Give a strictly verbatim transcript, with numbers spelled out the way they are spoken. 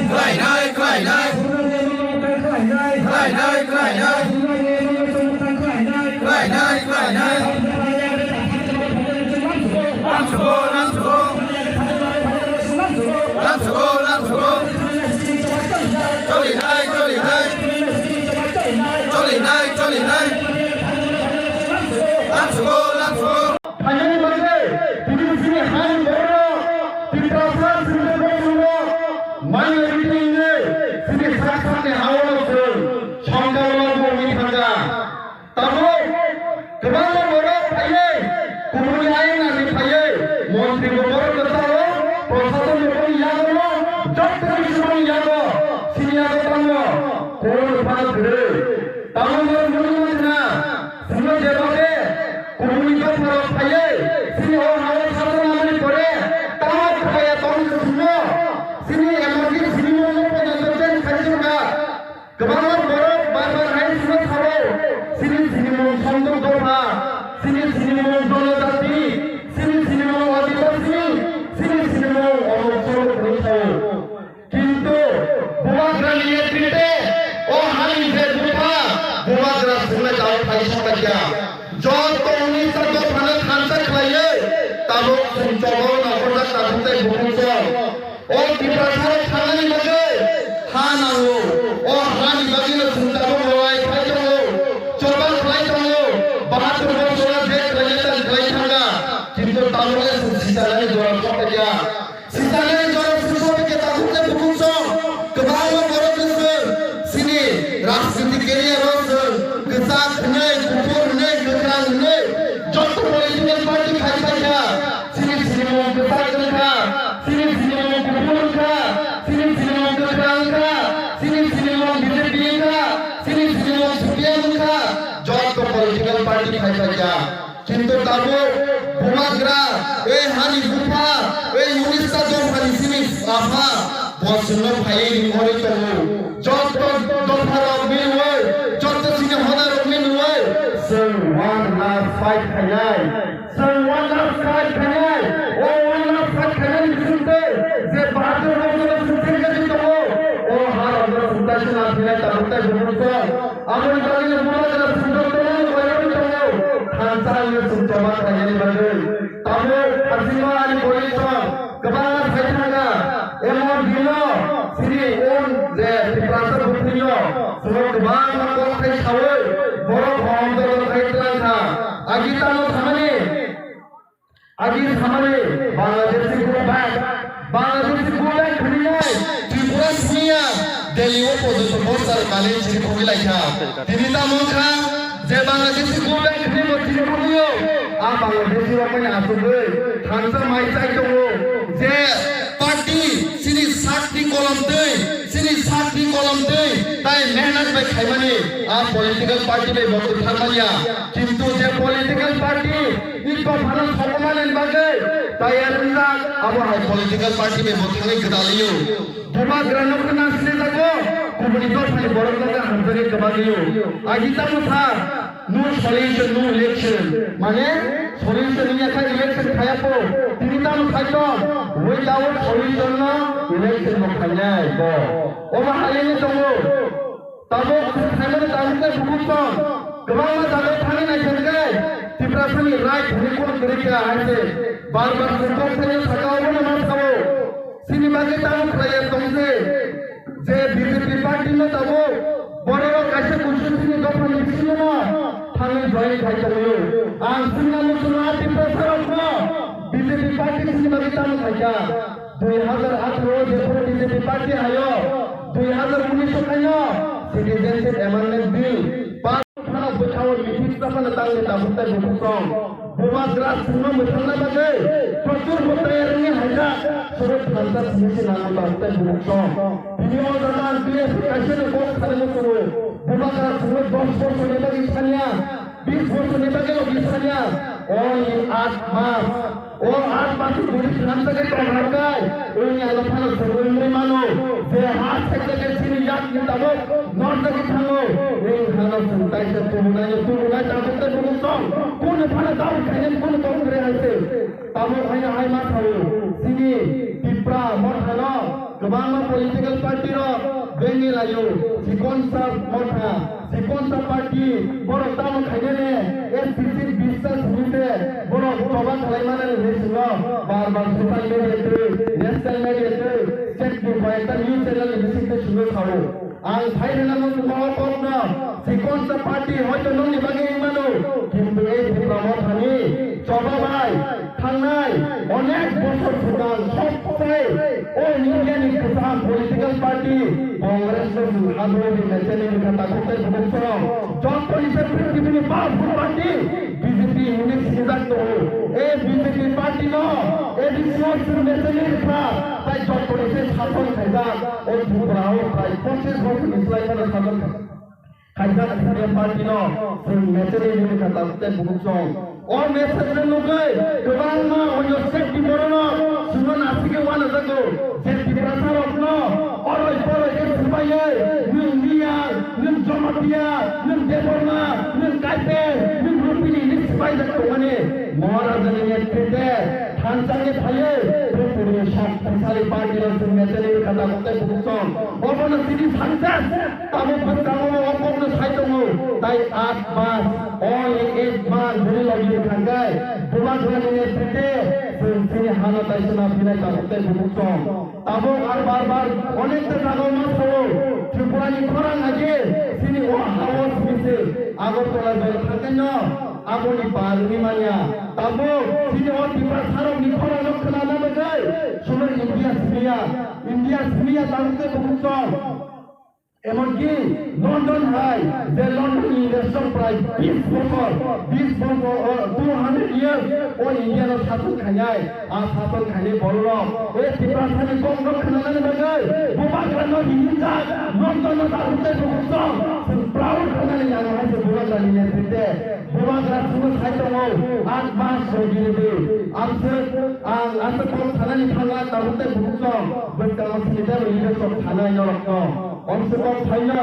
Khlainai, khlainai. Khlainai, khlainai. Khlainai, khlainai. Lamsogo, lamsogo. Lamsogo, lamsogo. Cholinai, cholinai. Cholinai, cholinai. Lamsogo, lamsogo. Phainani bagwi tini chini hani borok Tiprasa chini borok minority ni chini sak sakni hao chwng songkha wngwi thangkha. Tabuk kwbangma borok phaiwi kubuni ayang nani phaiwi montri bo borok kwcharo, prosason bo boni yago, jotto ni sumani yago, sini yago tamo, kono phano kwrwi. Tamo borok nukwi mankha, sino jeba khe kubuni dopharok phaiwi sini o hao sason nangmani pore tamo khaya tong sino, sini emonki sini mungno pojonto change khai sukha. Kwbangma borok bar bar hai sino sabo, sini sini mung songdok dopha, sini sini mung jonojati, sini sini mung adibasi, sini sini mung omuk somuk hinwi sao. Kintu Bubagrani netrite o hani je bupha Bubagra swngnai tabuk phai sokphaikha. Jotto unista dophano thansa khlaiwi tabuk chwng chobo nakorjak tabuk tei bukhuk chwng. O Tiprasarok thangnani bagwi ha nango. O hani bagwino chwng tabuk lawai khai tongo, choba khlai tongo. Bahatur bosora je khlaina tang khlai thangkha, kintu tabukle chwng sisanani jora sokphaikha. Sisanani jora sokphaikha tabukle bukhuk chwng. Kwbangma borok chwng sini rajniti career-o chwng kwchak hwnwi, kuphur hwnwi, kwkhrang hwnwi jotto political party khai phaikha. Sini sinimung kwchak wngkha, sini sinimung kuphur wngkha, sini sinimung kwkhrang wngkha, sini sinimung B J P wngkha, sini sinimung C P M wngkha, jotto political party khai phaikha. Kintu tabuk Bubagra, ei hani bupha, ei unista dophani sini apha, bo chwngno phaiwi ringori tongo. Jotto dopharokni wi, jotto sini hodarokni wi, chwng one last fight khainai. Chwng one last fight khainai, o one last fight khainani bisingtwi je bahatur rokno chwng thengkhe tongo, o harokno chwng taisana phinai tabuk tei bukhuk chwng. Aboni bagwino Bubagra chwng jotono koirogwi tongo, thansa wngwi chwng choba khlainani bagwi. Tabuk Hasina ani bwrwi chwng kwbangma sai thangkha, emon dino sini un je Tiprasa bwthwino chwng kwbangma kok thai saui borok hom dodor khai twlang kha. Agi tamo samani, agi samani Bangladeshi go back, Bangladeshi go back hwnwi nai Tripura siniya Delhi o pojoto poster mani chiri khogwi lai kha. Tini tamo kha je Bangladeshi go back hwnwi bo chiri khogwi o. A Bangladeshi rok mani asugwi thansa mai chai tongo je party sini sakni kolom twi, sini sakni kolom twi tai mehnat bai khaimani a political party bai bo kwthar manya. Kintu je political party ni dophano sokomani bagwi tayar wngjak, abo hai political party bai bo thangwi gwdalio. Bubagrano khna sini jago, kubuni dophani borok jaga hamjagwi kwbagwio. Agi tamo sa, no solution, no election. Mane, solution wngya kha election khaya po. Tini tamo saito, without solution no election no khainai bo. Omo hayani tongo. Tabuk khaimani tabuk tei bukhuk tong. Kwbangma jaga thangwi naikha khe, Tiprasani right hwnwi kok kwrwi kha hai se. Bar bar se kok thangwi saka obono ma sao. Chini bagwi tamo khlaiya tongse je B J P party no tabuk bororok kaisa kuchuk chini dophani bisingo no thangwi join khai tongo. Ang chwngno muchungo a Tiprasarokno B J P party chini bagwi tamo khaikha. Dui hazar atharo jephuru B J P party hayo, dui hazar unis o khaino Citizenship Amendment Bill pass khano bwkhao mithi chapana tangwi tabuk tei bukhuk tong. Bubagra chwngno mwthangna bagwi prochur bo tayar wngwi haijak, chwngno thansa simi se nango tabuk tei bukhuk tong. Bini o jaga ang T S kaisa ni kok salimo chwngno. Bubagra chwngno dos bosor ni bagwi thangya, bis bosor ni bagwi logi thangya, only aat mas. O aat mas bwrwi thansa khe tongthar kai, wngya ano phano chwngwi wngwi mano, je ha saijak khe chini yak ni tabuk norjagwi thango, wng hano chwng taisa tubunai, tubunai tabuk tei bukhuk tong, kunu phano daui khainani kunu tong kwrwi hai se, tabuk haino hai ma sao, Chini Tipra Mothano kwbangma political party rok bengwi laio. Chikonsa Motha, Chikonsa party, borok tamo khainani S C C Biswas hinwi se borok choba khlai manani hinwi swngo. Bar bar social media twi, national media twi, state ni koi ekta news channel ni bisingtwi swngo sao. Ang sai rwna muchungo o kokno, Chikonsa party hoito nokni bagwi wng mano, kintu ei Tipra Mothani choba bai thangnai onek bosor swkang sob sai o India ni kwcham political party Congress no chwng hadwlwi mechanic wngkha takhuk tei bukhuk chwng. Jotoni se prithibi ni powerful party B J P hinwi sinijak tongo. Ei B J P party no A D C o chwng mechanic wngkha, tai jotoni se sason khaijak. O Tripura o prai pochis bochor ni slai phano sason khaijak India party no chwng mechanic wngwi kha takhuk tei bukhuk chwng. O message no nugwi kwbangma onyo state ni borok no chwngno nasikwi uanajago je Tiprasa rok no oroi poroi khe swbaiwi nwng Miyang, nwng Jamatia, nwng Debbarma, nwng Kaipeng, nwng Lupini hinwi swbaijak tongmani Maharajani netrite thansa khe phaiwi Tripura ni shaktisali party no chwng mechanic wngwi kha takhuk tei bukhuk chwng. Obono chini success. Tabuk bwskango o kokno sai tongo, tai aat mas, only eight months hwnwi logi rwkha khe, Bubagrani netrite chwng chini hano taisana phinai takhuk tei bukhuk chwng. Tabuk ar bar bar onekta jagao ma sao, Tripurani khorang age chini o ha-o simi se Agartala jora thangkhaino aboni par wngwi manya. Tabuk chini o Tiprasarokni khorangno khwnana bagwi suno India simiya, India simiya takhuk tei bukhuk chwng. Emonki London hai, je London ni English rok prai bis bosor, bis bosor, o two hundred years o India no sason khainai, a sason khainai borok rok, o Tiprasa ni kok no khwnanani bagwi Bubagra no hinjak, London no tabuk tei bukhuk chwng, chwng proud khainani nango hai se Bubagra ni netrite. Bubagra chwngno sai tongo, aat mas sogini di. Amswk ang aswk kok sanani thangla tabuk tei bukhuk chwng, bwskango sini tei leaders rok sanai norokno. Amswk kok saino.